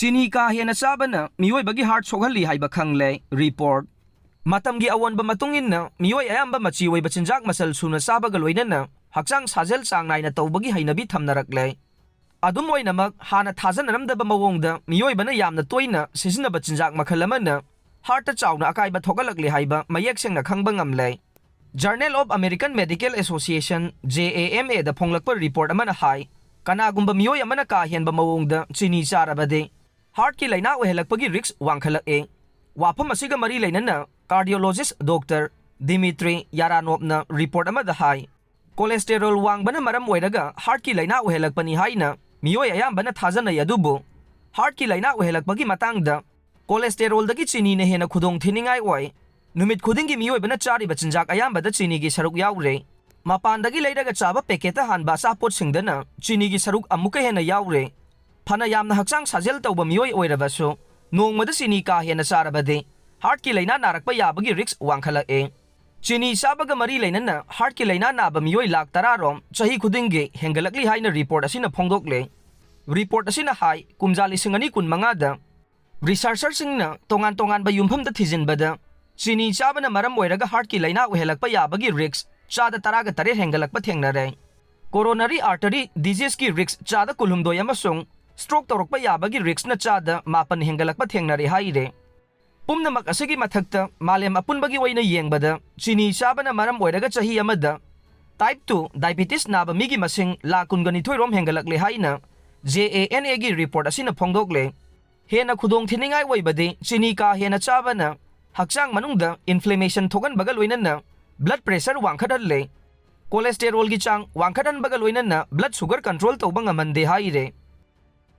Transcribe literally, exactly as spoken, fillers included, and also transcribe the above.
ꯆꯤꯅꯤ ꯀꯥ ꯍꯦꯟꯅ ꯆꯥꯕꯅ ꯃꯤꯑꯣꯏꯕꯒꯤ heart ꯁꯣꯛꯍꯜꯂꯤ ꯍꯥꯏꯕ ꯈꯪꯂꯦ꯫ Report꯫ ꯃꯇꯝꯒꯤ ꯑꯑꯣꯟꯕ ꯃꯇꯨꯡ ꯏꯟꯅ ꯃꯤꯑꯣꯏ ꯑꯌꯥꯝꯕ ꯃꯆꯤ ꯑꯣꯏꯕ ꯆꯤꯟꯖꯥꯛ ꯃꯆꯜ ꯁꯨꯅ ꯆꯥꯕꯒ ꯂꯣꯏꯅꯅ ꯍꯛꯆꯥꯡ ꯁꯥꯖꯦꯜ ꯆꯥꯡ ꯅꯥꯏꯅ ꯇꯧꯕꯒꯤ ꯍꯩꯅꯕꯤ ꯊꯝꯅꯔꯛꯂꯦ꯫ ꯑꯗꯨꯝ ꯑꯣꯏꯅꯃꯛ, ꯍꯥꯟꯅ ꯊꯥꯖꯅꯔꯝꯗꯕ ꯃꯑꯣꯡꯗ ꯃꯤꯑꯣꯏꯕꯅ ꯌꯥꯝꯅ ꯇꯣꯏꯅ ꯁꯤꯖꯤꯟꯅꯕ ꯆꯤꯟꯖꯥꯛ ꯃꯈꯜ ꯑꯃꯅ heartꯇ ꯆꯥꯎꯅ ꯑꯀꯥꯏꯕ ꯊꯣꯛꯍꯜꯂꯛꯂꯦ ꯍꯥꯏꯕ ꯃꯌꯦꯛ ꯁꯦꯡꯅ ꯈꯪꯕ ꯉꯝꯂꯦ꯫ Journal of American Medical Association, JAMAꯗ ꯐꯣꯡꯂꯛꯄ report ꯑꯃꯅ ꯍꯥꯏ, ꯀꯅꯥꯒꯨꯝꯕ ꯃꯤꯑꯣꯏ ꯑꯃꯅ ꯀꯥ ꯍꯦꯟꯕ ꯃꯑꯣꯡꯗ ꯆꯤꯅꯤ ꯆꯥꯔꯕꯗꯤ heartꯀꯤ ꯂꯥꯏꯅꯥ ꯑꯣꯏꯍꯜꯂꯛꯄꯒꯤ risk ꯋꯥꯡꯈꯠꯂꯛꯏ꯫ ꯋꯥꯐꯝ ꯑꯁꯤꯒ ꯃꯔꯤ ꯂꯩꯅꯅ cardiologist Doctor Dmitry Yaranovꯅ report ꯑꯃꯗ ꯍꯥꯏ, cholesterol ꯋꯥꯡꯕꯅ ꯃꯔꯝ ꯑꯣꯏꯔꯒ heartꯀꯤ ꯂꯥꯏꯅꯥ ꯑꯣꯏꯍꯜꯂꯛꯄꯅꯤ ꯍꯥꯏꯅ ꯃꯤꯑꯣꯏ ꯑꯌꯥꯝꯕꯅ ꯊꯥꯖꯅꯩ, ꯑꯗꯨꯕꯨ heartꯀꯤ ꯂꯥꯏꯅꯥ ꯑꯣꯏꯍꯜꯂꯛꯄꯒꯤ ꯃꯇꯥꯡꯗ cholesterolꯗꯒꯤ ꯆꯤꯅꯤꯅ ꯍꯦꯟꯅ ꯈꯨꯗꯣꯡ ꯊꯤꯅꯤꯡꯉꯥꯏ ꯑꯣꯏ꯫ ꯅꯨꯃꯤꯠ ꯈꯨꯗꯤꯡꯒꯤ ꯃꯤꯑꯣꯏꯕꯅ ꯆꯥꯔꯤꯕ ꯆꯤꯟꯖꯥꯛ ꯑꯌꯥꯝꯕꯗ ꯆꯤꯅꯤꯒꯤ ꯁꯔꯨꯛ ꯌꯥꯎꯔꯦ꯫ ꯃꯄꯥꯟꯗꯒꯤ ꯂꯩꯔꯒ ꯆꯥꯕ packetꯇ ꯍꯥꯟꯕ ꯑꯆꯥꯄꯣꯠꯁꯤꯡꯗꯅ ꯆꯤꯅꯤꯒꯤ ꯁꯔꯨꯛ ꯑꯃꯨꯛꯀ ꯍꯦꯟꯅ ꯌꯥꯎꯔꯦ꯫ ꯐꯅ ꯌꯥꯝꯅ ꯍꯛꯆꯥꯡ ꯁꯥꯖꯦꯜ ꯇꯧꯕ ꯃꯤꯑꯣꯏ ꯑꯣꯏꯔꯕꯁꯨ, ꯅꯣꯡꯃꯗ ꯆꯤꯅꯤ ꯀꯥ ꯍꯦꯟꯅ ꯆꯥꯔꯕꯗꯤ heartꯀꯤ ꯂꯥꯏꯅꯥ ꯅꯥꯔꯛꯄ ꯌꯥꯕꯒꯤ risk ꯋꯥꯡꯈꯠꯂꯛꯏ꯫ ꯆꯤꯅꯤ ꯆꯥꯕꯒ ꯃꯔꯤ ꯂꯩꯅꯅ heartꯀꯤ ꯂꯥꯏꯅꯥ ꯅꯥꯕ ꯃꯤꯑꯣꯏ ꯂꯥꯈ ꯇꯔꯥ ꯔꯣꯝ ꯆꯍꯤ ꯈꯨꯗꯤꯡꯒꯤ ꯍꯦꯟꯒꯠꯂꯛꯂꯤ ꯍꯥꯏꯅ report ꯑꯁꯤꯅ ꯐꯣꯡꯗꯣꯛꯂꯦ꯫ Report ꯑꯁꯤꯅ ꯍꯥꯏ, ꯀꯨꯝꯖꯥ ꯂꯤꯁꯤꯡ ꯑꯅꯤ ꯀꯨꯟꯃꯉꯥꯗ researcherꯁꯤꯡꯅ ꯇꯣꯉꯥꯟ ꯇꯣꯉꯥꯟꯕ ꯌꯨꯝꯐꯝꯗ ꯊꯤꯖꯤꯟꯕꯗ, ꯆꯤꯅꯤ ꯆꯥꯕꯅ ꯃꯔꯝ ꯑꯣꯏꯔꯒ heartꯀꯤ ꯂꯥꯏꯅꯥ ꯑꯣꯏꯍꯜꯂꯛꯄ ꯌꯥꯕꯒꯤ risk ꯆꯥꯗ ꯇꯔꯥꯒ ꯇꯔꯦꯠ ꯍꯦꯟꯒꯠꯂꯛꯄ ꯊꯦꯡꯅꯔꯦ꯫ Coronary artery diseaseꯀꯤ risk ꯆꯥꯗ ꯀꯨꯟꯍꯨꯝꯗꯣꯏ ꯑꯃꯁꯨꯡ stroke ꯇꯧꯔꯛꯄ ꯌꯥꯕꯒꯤ riskꯅ ꯆꯥꯗ ꯃꯥꯄꯟ ꯍꯦꯟꯒꯠꯂꯛꯄ ꯊꯦꯡꯅꯔꯦ ꯍꯥꯏꯔꯦ꯫ ꯄꯨꯝꯅꯃꯛ ꯑꯁꯤꯒꯤ ꯃꯊꯛꯇ, ꯃꯥꯂꯦꯝ ꯑꯄꯨꯟꯕꯒꯤ ꯑꯣꯏꯅ ꯌꯦꯡꯕꯗ, ꯆꯤꯅꯤ ꯆꯥꯕꯅ ꯃꯔꯝ ꯑꯣꯏꯔꯒ ꯆꯍꯤ ꯑꯃꯗ type two diabetes ꯅꯥꯕ ꯃꯤꯒꯤ ꯃꯁꯤꯡ ꯂꯥꯈ ꯀꯨꯟꯒ ꯅꯤꯊꯣꯏ ꯔꯣꯝ ꯍꯦꯟꯒꯠꯂꯛꯂꯦ ꯍꯥꯏꯅ JANAꯒꯤ report ꯑꯁꯤꯅ ꯐꯣꯡꯗꯣꯛꯂꯦ꯫ ꯍꯦꯟꯅ ꯈꯨꯗꯣꯡ ꯊꯤꯅꯤꯡꯉꯥꯏ ꯑꯣꯏꯕꯗꯤ, ꯆꯤꯅꯤ ꯀꯥ ꯍꯦꯟꯅ ꯆꯥꯕꯅ ꯍꯛꯆꯥꯡ ꯃꯅꯨꯡꯗ inflammation ꯊꯣꯛꯍꯟꯕꯒ ꯂꯣꯏꯅꯅ blood pressure ꯋꯥꯡꯈꯠꯍꯜꯂꯦ꯫ Cholesterolꯒꯤ ꯆꯥꯡ ꯋꯥꯡꯈꯠꯍꯟꯕꯒ ꯂꯣꯏꯅꯅ blood sugar control ꯇꯧꯕ ꯉꯝꯍꯟꯗꯦ ꯍꯥꯏꯔꯦ꯫